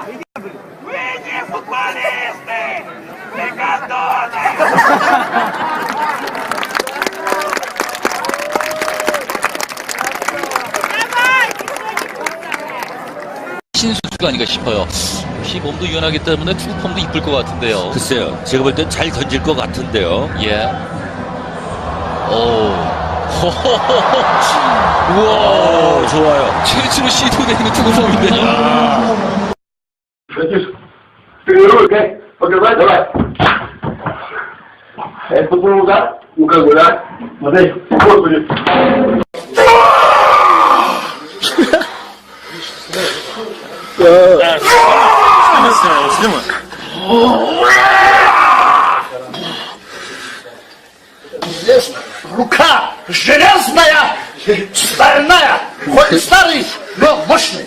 Вы не футболисты! Вы гондоны! 신수가 아닌가 싶어요. 역시 몸도 유연하기 때문에 투구폼도 이쁠 것 같은데요. 글쎄요. 제가 볼 땐 잘 던질 것 같은데요. 예. 오. 호호호호. 우와. 오, 좋아요. 최초로 시도되는 투구폼인데요. Братиш, тренируй, как? Показать? Давай. Это был удар? Ну как бы, да? Смотри, господи. Здесь рука железная, стальная, хоть старый, но мощный.